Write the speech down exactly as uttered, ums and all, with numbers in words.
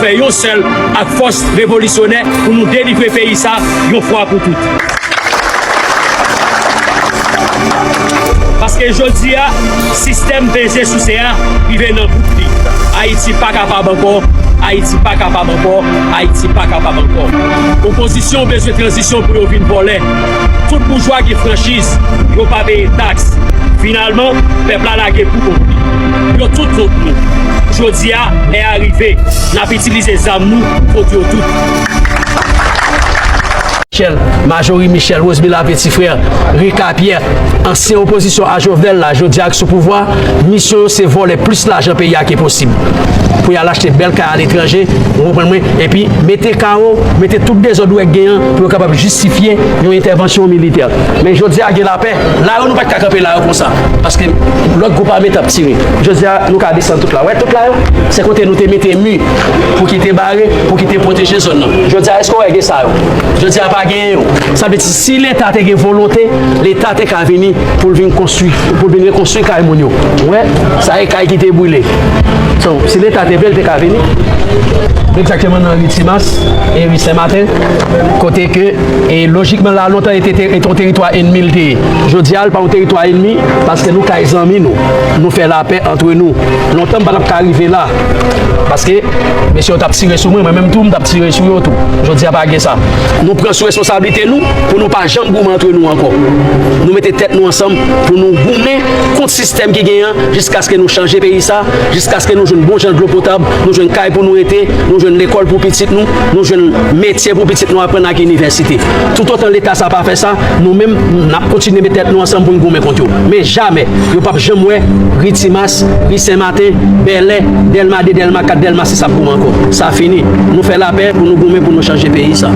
Fè yon sèl ak fòs revolisyonè pou nou delivre peyi sa yon fwa pou tout. Paske jodi a, sistèm peze souse a rive nan bout li. Ayiti pa kapab ankò, Ayiti pa kapab ankò, Ayiti pa kapab ankò. Opozisyon bezwen tranzisyon pou yo vin vòlè. Tout boujwa gen franchiz, yo pa peye taks. Finalman, pèp la lage pou kont li. Yo tout kont nou. Jodi a, lè a rive, n ap itilize zam nou kont yo tout. Michel, Majorie Michel, Rosemila Petit Frère, Rica Pierre, ansyen opozisyon a Jovenel la, jodi a k sou pouvwa, misyon yo se vòlè plis lajan peyi a ke posib. Pou y al achte bèl kay aletranje, ou konprann mwen, epi mete kawo, mete tout dezòd ou wè k genyen pou yo kapab jistifye yon entèvansyon militè. Men jodi a gen lapè, la yo nou pa t ka kanpe la yo konsa, paske lòt gwoup ame t ap tire. Jodi a, nou ka desann tout la. Wè tout la yo, se kote nou te mete mi pou ki te bare, pou ki te pwoteje zòn nan. Jodi a, èske w wè gen sa yo? Jodi a, pa genyen yo. Sa vle di, si Leta te gen volonte, Leta te ka vini pou l vin konstwi, pou l vin rekonstwi kay moun yo. Ou wè, sa e kay ki te brile. So, si Leta te vle, l te ka vini. Egzakteman nan ri Timas e ri Senmaten, kote ke, e lojikman la, lontan e te, te, te yon teritwa enmi l te ye. Jodi a, l pa yon teritwa enmi, paske nou kay zanmi nou. Nou fè lapè antre nou. Lontan, m pa t ap ka rive la, paske mesye yo t ap tire sou mwen, mwen menm tou, m t ap tire sou yo tou. Jodi a, pa gen sa. Nou pran sou responsablite nou pou nou pa janm goumen antre nou ankò. Nou mete tèt nou ansanm pou nou goumen kont sistèm ki genyen an, jiskaske nou chanje peyi sa, jiskaske nou jwenn bon jan dlo potab, nou jwenn kay pou nou rete, nou jwenn lekòl pou pitit nou, nou jwenn metye pou pitit nou aprann ak inivèsite. Toutotan Leta sa pa fè sa, nou menm, n ap kontinye met tèt nou ansanm pou n goumen kont yo. Men jamè, yo p ap janm wè ri Timas, ri Senmaten, Bèlè, Dèlma de, Dèlma kat, Dèlma sis ap goumen ankò. Sa fini. Nou fè lapè pou nou goumen, pou nou chanje peyi sa.